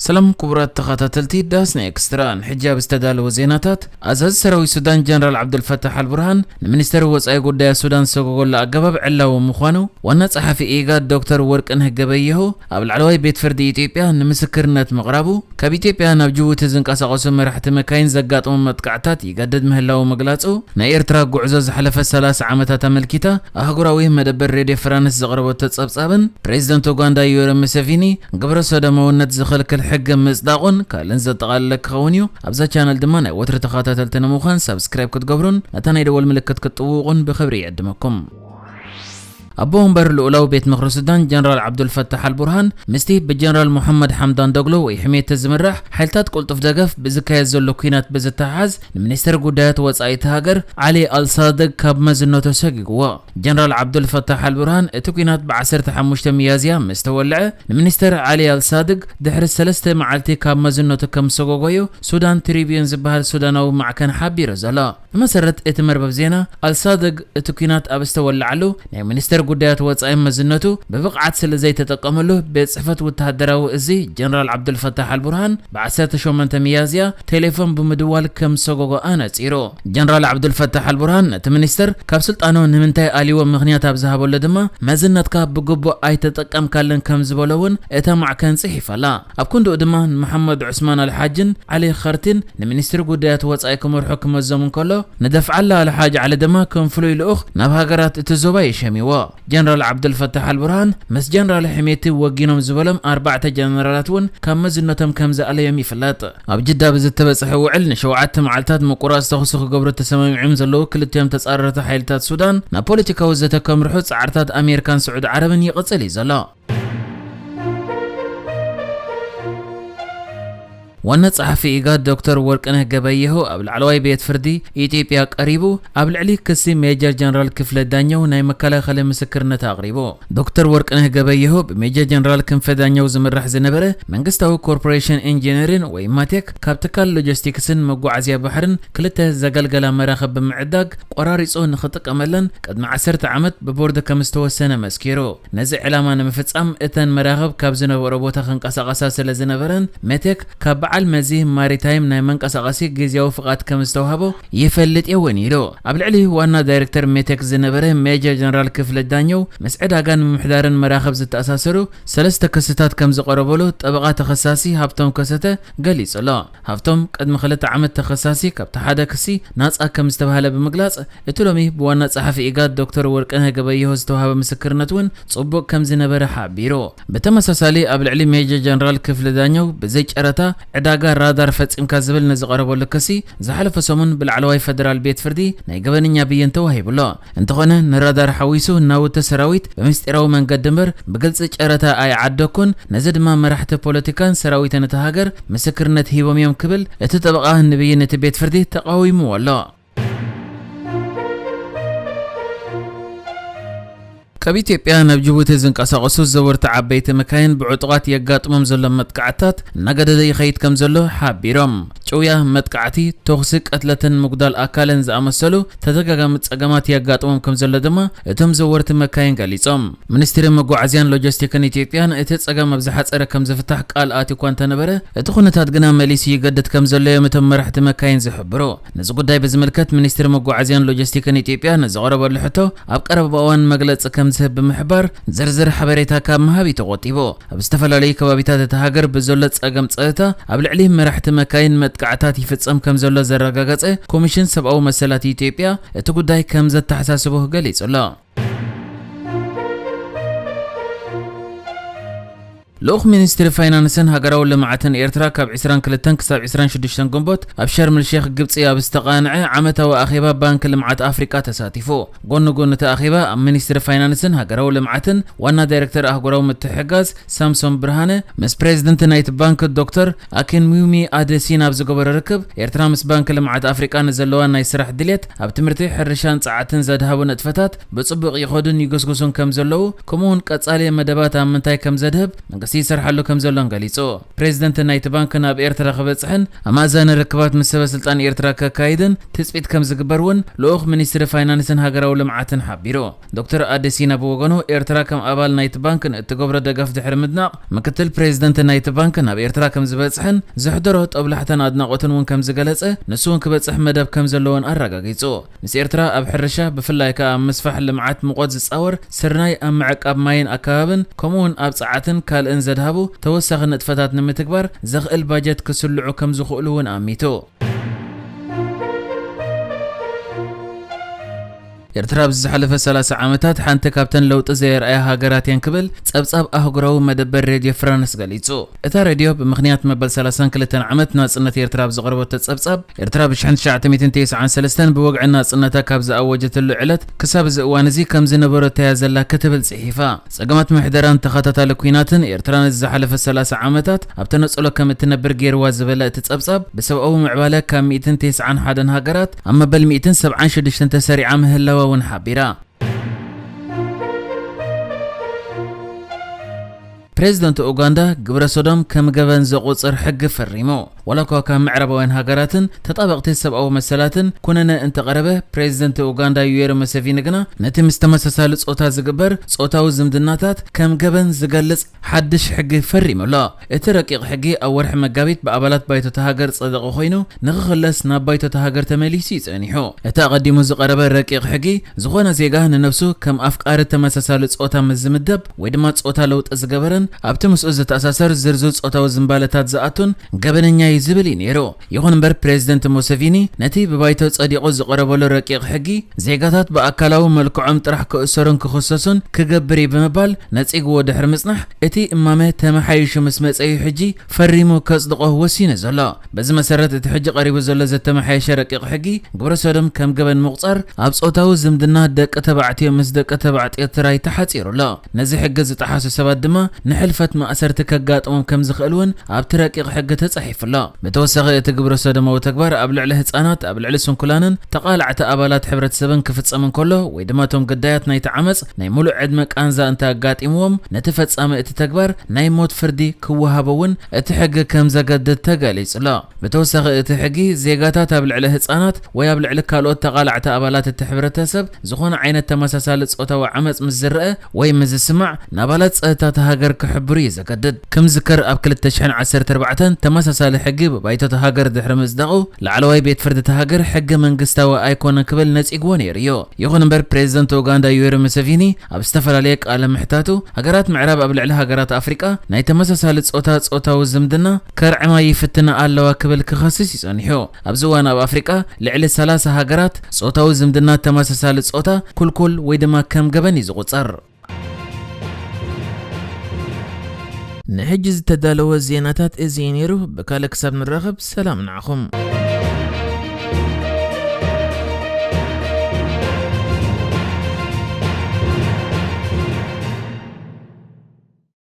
ሰላም ክቡራት ተኸታተልቲ ዳስና ኤክስትራ፣ ንሕጂ ኣብ ዝተዳለወ ዜናታት፣ ኣዛዚ ሰራዊት ሱዳን ጀነራል ዓብዱልፈታሕ ኣልቡርሃን ንሚኒስተር ወጻኢ ጉዳያት ሱዳን ዝሰጎገሉ ኣገባብ ዕላዊ ምዃኑ፣ ዋና ጸሓፊ ኢጋድ ዶክተር ወርቅነህ ገበየሁ ኣብ ላዕለዋይ ቤት ፍርዲ ኢትዮጵያ ንምስክርነት ምቕራቡ፣ ካብ ኢትዮጵያ ናብ ጅቡቲ ዝንቀሳቐሱ መራሕቲ መካይን ዘጋጥሞም መጥቃዕታት ይገድድ ምህላዉ ምግላጹ፣ ናይ ኤርትራ ጉዕዞ ዝሓለፈ ሰላሳ ዓመታት ኣመልኪታ ኣህጉራዊ መደበር ሬድዮ ፍራንስ ዘቕረበቶ ጸብጻብን ፕሬዚደንት ኡጋንዳ ዩወሪ ሙሴቪኒ ግብረ ሰዶማውነት ዝኽልክል ሕጊ ምጽዳቑን ካልእን ዘጠቓለለ ክኸውን እዩ። ኣብዛ ቻነል ድማ ናይ ወትሪ ተኸታተልቲ ንምዃን ሳብስክራይብ ክትገብሩን ነታ ናይ ደወል ምልክት ክትጥውቑን ብኽብሪ ይዕድመኩም። ኣቦ ወንበር ልኡላዊ ቤት ምኽሪ ሱዳን ጀነራል ዓብዱልፈታሕ ኣልቡርሃን ምስቲ ብጀነራል ሙሐመድ ሓምዳን ዶግሎ ወይ ሕሜቲ ዝምራሕ ሓይልታት ቅልጡፍ ደገፍ ብዝካየድ ዘሎ ኲናት ብዝተሓሓዝ ንሚኒስተር ጉዳያት ወጻኢ እቲ ሃገር ዓሊ ኣልሳድግ ካብ መዝነቱ ሰጊግዎ። ጀነራል ዓብዱልፈታሕ ኣልቡርሃን እቲ ኲናት ብ ዓሰርተ ሓሙሽተ ሚያዝያ ምስ ተወልዐ፣ ንሚኒስተር ዓሊ ኣልሳድግ ድሕሪ ሰለስተ መዓልቲ ካብ መዝነቱ ከም ዝሰጎጎ እዩ ሱዳን ትሪቢዩን ዝበሃል ሱዳናዊ ማዕከን ሓቢሩ ዘሎ። ብመሰረት እቲ መርበብ ዜና፣ ኣልሳድግ እቲ ኲናት ኣብ ዝተወልዓሉ ናይ ሚኒስተር ጉዳያት ወጻኢ መዝነቱ ብብቕዓት ስለ ዘይተጠቀመሉ፣ ቤት ጽሕፈት ወተሃደራዊ እዚ ጀነራል ዓብዱልፈታሕ ኣልቡርሃን ብ ዓሰርተ ሸሞንተ ሚያዝያ ቴሌፎን ብምድዋል ከም ዝሰጎጎ ኣነጺሩ። ጀነራል ዓብዱልፈታሕ ኣልቡርሃን ነቲ ሚኒስተር ካብ ስልጣኑ ንምንታይ ኣልይዎ ምኽንያት ኣብ ዝሃበሉ ድማ፣ መዝነትካ ብግቡእ ኣይተጠቀምካለን ከም ዝበሎ እውን እታ ማዕከን ጽሒፋ ኣላ። ኣብ ክንድኡ ድማ ንመሓመድ ዑስማን ኣልሓጅን ዓሊ ኸርቲን ንሚኒስትሪ ጉዳያት ወጻኢ ክመርሑ ክመዞም እንከሎ፣ ንደፍዓላ ኣልሓጅ ዓሊ ድማ ከም ፍሉይ ልኡኽ ናብ ሃገራት እቲ ዞባ እዩ ሸሚዎ። ጀነራል ዓብዱልፈታሕ ኣልቡርሃን ምስ ጀነራል ሕሜቲ ወጊኖም ዝበሎም ኣርባዕተ ጀነራላት እውን ካብ መዝነቶም ከም ዝኣለዮም ይፍለጥ። ኣብ ጅዳ ብዝተበጽሐ ውዕል ንሸውዓተ መዓልታት ምቁራጽ ተኹሲ ክገብሩ ተሰማሚዖም ዘለዉ ክልቲኦም ተጻረርቲ ሓይልታት ሱዳን፣ ናብ ፖለቲካዊ ዘተ ከምርሑ ጻዕርታት ኣሜሪካን ስዑዲ ዓረብን ይቕጽል እዩ ዘሎ። ዋና ጸሓፊ ኢጋድ ዶክተር ወርቅነህ ገበየሁ ኣብ ላዕለዋይ ቤት ፍርዲ ኢትዮጵያ ቀሪቡ ኣብ ልዕሊ ክሲ ሜጀር ጀነራል ክፍለ ዳኘው ናይ መከላኸሊ ምስክርነት ኣቕሪቡ። ዶክተር ወርቅነህ ገበየሁ ብሜጀር ጀነራል ክንፈ ዳኘው ዝምራሕ ዝነበረ መንግስታዊ ኮርፖሬሽን ኢንጂነሪን ወይ ማቴክ ካብ ትካል ሎጂስቲክስን መጓዓዝያ ባሕርን ክልተ ዘገልገላ መራኽብ ብምዕዳግ ቆራሪጹ ንኽጥቀመለን ቅድሚ ዓሰርተ ዓመት ብቦርድ ከም ዝተወሰነ መስኪሩ። ነዚ ዕላማ ንምፍጻም እተን መራኽብ ካብ ዝነበሮ ቦታ ክንቀሳቐሳ ስለ ዝነበረን፣ ሜቴክ ካብ በዓል መዚ ማሪታይም ናይ መንቀሳቐሲ ግዝያዊ ፍቓድ ከም ዝተዋህቦ ይፈልጥ እየ እውን ኢሉ። ኣብ ልዕሊ ዋና ዳይሬክተር ሜቴክ ዝነበረ ሜጀር ጀነራል ክፍለ ዳኘው ምስ ዕዳጋን ምምሕዳርን መራኽብ ዝተኣሳሰሩ ሰለስተ ክስታት ከም ዝቐረበሉ ጠበቓ ተኸሳሲ ሃብቶም ከሰተ ገሊጹ ኣሎ። ሃብቶም ቅድሚ ክልተ ዓመት ተኸሳሲ ካብቲ ሓደ ክሲ ናጻ ከም ዝተባህለ ብምግላጽ፣ እቲ ሎሚ ብዋና ጸሓፊ ኢጋድ ዶክተር ወርቅነህ ገበየሁ ዝተዋህበ ምስክርነት እውን ጽቡቕ ከም ዝነበረ ሓቢሩ። ብተመሳሳሊ ኣብ ልዕሊ ሜጀር ጀነራል ክፍለ ዳኘው ብዘይ ጨረታ ዕዳጋ ራዳር ፈጺምካ ዝብል ንዝቐረበሉ ክሲ ዝሓለፈ ሰሙን ብላዕለዋይ ፈደራል ቤት ፍርዲ ናይ ገበነኛ ብይን ተዋሂቡ ኣሎ። እንተኾነ ንራዳር ሓዊሱ ናውቲ ሰራዊት ብምስጢራዊ መንገዲ እምበር ብግልጺ ጨረታ ኣይዓደኩን፣ ነዚ ድማ መራሕቲ ፖለቲካን ሰራዊትን እታ ሃገር ምስክርነት ሂቦም እዮም ክብል እቲ ጠበቓ ንብይን እቲ ቤት ፍርዲ ተቓዊምዎ ኣሎ። ካብ ኢትዮጵያ ናብ ጅቡቲ ዝንቀሳቐሱ ዘወርቲ ዓበይቲ መካይን ብዕጡቓት የጋጥሞም ዘሎ መጥቃዕትታት እናገደደ ይኸይድ ከም ዘሎ ሓቢሮም። ጭውያ፣ መጥቃዕቲ፣ ተኹሲ፣ ቅትለትን ምጉዳል ኣካልን ዝኣመሰሉ ተደጋጋሚ ጸገማት የጋጥሞም ከም ዘሎ ድማ እቶም ዘወርቲ መካይን ገሊጾም። ሚኒስትሪ መጓዓዝያን ሎጂስቲክን ኢትዮጵያን እቲ ጸገም ኣብ ዝሓጸረ ከም ዝፍታሕ ቃል ኣትዩ እኳ እንተነበረ፣ እቲ ኩነታት ግና መሊሱ ይገድድ ከም ዘሎ እዮም እቶም መራሕቲ መካይን ዝሕብሩ። ነዚ ጉዳይ ብዝምልከት ሚኒስትሪ መጓዓዝያን ሎጂስቲክን ኢትዮጵያ ንዝቐረበሉ ሕቶ ኣብ ቀረባ እዋን መግለጺ ከም ዝህብ ብምሕባር፣ ዝርዝር ሓበሬታ ካብ ምሃብ እዩ ተቖጢቡ። ኣብ ዝተፈላለዩ ከባቢታት እታ ሃገር ብዘሎ ጸገም ጸጥታ ኣብ ልዕሊ መራሕቲ መካይን መጥቃዕታት ይፍጸም ከም ዘሎ ዘረጋገጸ ኮሚሽን ሰብኣዊ መሰላት ኢትዮጵያ እቲ ጉዳይ ከም ዘተሓሳስቦ ገሊጹ ኣሎ። ልኡኽ ሚኒስትሪ ፋይናንስን ሃገራዊ ልምዓትን ኤርትራ ካብ ዕስራን ክልተን ክሳብ ዕስራን ሽዱሽተን ግንቦት ኣብ ሸርም ሼኽ ግብጺ ኣብ ዝተቓንዐ ዓመታዊ ኣኼባ ባንክ ልምዓት ኣፍሪቃ ተሳቲፉ። ጎኒ ጎኒ እቲ ኣኼባ ኣብ ሚኒስትሪ ፋይናንስን ሃገራዊ ልምዓትን ዋና ዳይሬክተር ኣህጉራዊ ምትሕግጋዝ ሳምሶም ብርሃነ ምስ ፕሬዚደንት ናይቲ ባንክ ዶክተር ኣኪንሚሚ ኣደሲን ኣብ ዝገበሮ ርክብ፣ ኤርትራ ምስ ባንክ ልምዓት ኣፍሪቃ ንዘለዋ ናይ ስራሕ ድሌት ኣብ ትምህርቲ፣ ሕርሻን ጸዓትን ዘድሃቡ ንጥፈታት ብጽቡቕ ይኸዱን ይግስግሱን ከም ዘለዉ፣ ከምኡውን ቀጻሊ መደባት ኣብ ምንታይ ከም ዘድህብ መንግስቲ ይሰርሓሉ ከም ዘሎን ገሊጹ። ፕሬዚደንት ናይቲ ባንክ ናብ ኤርትራ ክበጽሕን ኣብ ማእዛኒ ርክባት ምስ ሰበ ስልጣን ኤርትራ ከካይድን ትጽቢት ከም ዝግበር እውን ልኡኽ ሚኒስትሪ ፋይናንስን ሃገራዊ ልምዓትን ሓቢሩ። ዶክተር ኣደሲና ብወገኑ፣ ኤርትራ ከም ኣባል ናይቲ ባንክ ንእትገብሮ ደገፍ ድሕሪ ምድናቕ፣ ምክትል ፕሬዚደንት ናይቲ ባንክ ናብ ኤርትራ ከም ዝበጽሕን ዘሕደሮ ጦብላሕታን ኣድናቖትን እውን ከም ዝገለጸ፣ ንሱ እውን ክበጽሕ መደብ ከም ዘለዎን ኣረጋጊጹ። ምስ ኤርትራ ኣብ ሕርሻ፣ ብፍላይ ከኣ ኣብ ምስፋሕ ልምዓት ሙቐት ዝጻወር ስርናይ፣ ኣብ ምዕቃብ ማይን ኣከባብን፣ ከምኡውን ኣብ ጸዓትን ካልእን ዘድሃቡ ተወሳኺ ንጥፈታት ንምትግባር ዘኽእል ባጀት ክስልዑ ከም ዝኽእሉ እውን ኣሚቱ። ኤርትራ ኣብዚ ዝሓለፈ ሰላሳ ዓመታት ሓንቲ ካብተን ለውጢ ዘየርኣያ ሃገራት እየን ክብል ጸብጻብ ኣህጉራዊ መደበር ሬድዮ ፍራንስ ገሊጹ። እታ ሬድዮ ብምኽንያት መበል ሰላሳን ክልተን ዓመት ናጽነት ኤርትራ ኣብ ዘቕረበቶ ጸብጻብ፣ ኤርትራ ብ ሽሕን ትሽዓተ ሚእትን ተስዓን ሰለስተን ብወግዒ ናጽነታ ካብ ዝኣወጀትሉ ዕለት ክሳብ እዚ እዋን እዚ ከም ዝነበረቶ እያ ዘላ ክትብል ጽሒፋ። ጸገማት ምሕደራን ተኸታታሊ ኲናትን ኤርትራ ነዚ ዝሓለፈ ሰላሳ ዓመታት ኣብ ተነጽሎ ከም እትነብር ገይርዋ ዝበለ እቲ ጸብጻብ፣ ብሰብኣዊ ምዕባለ ካብ ሚእትን ተስዓን ሓደን ሃገራት ኣብ መበል ሚእትን ሰብዓን ሽዱሽተን ተሰሪዓ ምህላዋ እውን ሓቢራ። ፕሬዚደንት ኡጋንዳ ግብረ ሶዶም ከም ገበን ዘቑጽር ሕጊ ፈሪሙ። ዋላ እኳ ካብ ምዕራባውያን ሃገራትን ተጣበቕቲ ሰብኣዊ መሰላትን ኩነነ እንተቐረበ፣ ፕሬዚደንት ኡጋንዳ ዩዌሪ ሙሴቪኒ ግና ነቲ ምስ ተመሳሳሊ ጾታ ዝግበር ጾታዊ ዝምድናታት ከም ገበን ዝገልጽ ሓድሽ ሕጊ ፈሪሙ ኣሎ። እቲ ረቂቕ ሕጊ ኣብ ወርሒ መጋቢት ብኣባላት ባይቶታ ሃገር ጸደቐ ኮይኑ፣ ንኽኽለስ ናብ ባይቶታ ሃገር ተመሊሱ እዩ ጸኒሑ። እቲ ኣቐዲሙ ዝቐረበ ረቂቕ ሕጊ፣ ዝኾነ ዜጋ ንነብሱ ከም ኣፍቃሪ ተመሳሳሊ ጾታ ምስ ዝምደብ ወይ ድማ ጾታ ለውጢ ዝገበረን ኣብቲ ምስኡ ዝተኣሳሰር ዝርዝር ጾታዊ ዝምባለታት ዝኣቱን ገበነኛ እዩ ዝብል እዩ ነይሩ። ይኹን እምበር፣ ፕሬዚደንት ሙሴቪኒ ነቲ ብባይቶ ጸዲቑ ዝቐረበሉ ረቂቕ ሕጊ፣ ዜጋታት ብኣካላዊ መልክዖም ጥራሕ ክእሰሩን ክኽሰሱን ክገብር እዩ ብምባል ነጺግዎ ድሕሪ ምጽናሕ፣ እቲ እማመ ተመሓይሹ ምስ መጸ እዩ ሕጂ ፈሪሙ ከጽድቖ ወሲኑ ዘሎ። በዚ መሰረት፣ እቲ ሕጂ ቀሪቡ ዘሎ ዘተመሓየሸ ረቂቕ ሕጊ፣ ግብረ ሰዶም ከም ገበን ምቑጻር ኣብ ጾታዊ ዝምድና ደቂ ተባዕትዮ ምስ ደቂ ተባዕትዮ ጥራይ ተሓጺሩ ኣሎ። ነዚ ሕጊ ዝጠሓሱ ሰባት ድማ ንሕልፈት ማእሰርቲ ከጋጥሞም ከም ዝኽእል እውን ኣብቲ ረቂቕ ሕጊ ተጻሒፉ ኣሎ። ብተወሳኺ፣ እቲ ግብረ ሰዶማዊ ተግባር ኣብ ልዕሊ ህጻናት፣ ኣብ ልዕሊ ስንኩላንን ተቓላዕቲ ኣባላት ሕብረተሰብን ክፍጸም እንከሎ፣ ወይ ድማ እቶም ግዳያት ናይቲ ዓመጽ ናይ ሙሉእ ዕድመ ቃንዛ እንተ ኣጋጢምዎም፣ ነቲ ፈጻሚ እቲ ተግባር ናይ ሞት ፍርዲ ክወሃቦ እውን እቲ ሕጊ ከም ዘገድድ ተገሊጹ ኣሎ። ብተወሳኺ፣ እቲ ሕጊ ዜጋታት ኣብ ልዕሊ ህጻናት ወይ ኣብ ልዕሊ ካልኦት ተቓላዕቲ ኣባላት እቲ ሕብረተሰብ ዝኾነ ዓይነት ተመሳሳሊ ጾታዊ ዓመጽ ምስ ዝረአ ወይ ምስ ዝስማዕ፣ ንኣባላት ጸጥታ እታ ሃገር ክሕብሩ እዩ ዘገድድ። ክምዝከር፣ ኣብ ክልተ ሽሕን ዓሰርተ ኣርባዕተን ተመሳሳሊ ሕጊ ብባይቶ እታ ሃገር ድሕሪ ምጽዳቑ፣ ላዕለዋይ ቤት ፍርዲ እታ ሃገር ሕገ መንግስታዊ ኣይኮነን ክብል ነጺግዎ ነይሩ እዩ። ይኹን እምበር፣ ፕሬዚደንት ኡጋንዳ ዩዌሪ ሙሴቪኒ ኣብ ዝተፈላለየ ቃለ ምሕታቱ፣ ሃገራት ምዕራብ ኣብ ልዕሊ ሃገራት ኣፍሪቃ ናይ ተመሳሳሊ ጾታ ጾታዊ ዝምድና ከርዕማ ይፍትና ኣለዋ ክብል ክኸስስ እዩ ጸኒሑ። ኣብዚ እዋን ኣብ ኣፍሪቃ ልዕሊ ሰላሳ ሃገራት ጾታዊ ዝምድና ተመሳሳሊ ጾታ ኩልኩል ወይ ድማ ከም ገበን እዩ ዝቑጸር። ንሕጂ ዝተዳለወ ዜናታት እዚ እዩ ነይሩ። ብካልእ ክሳብ ንራኸብ፣ ሰላም ንዓኹም።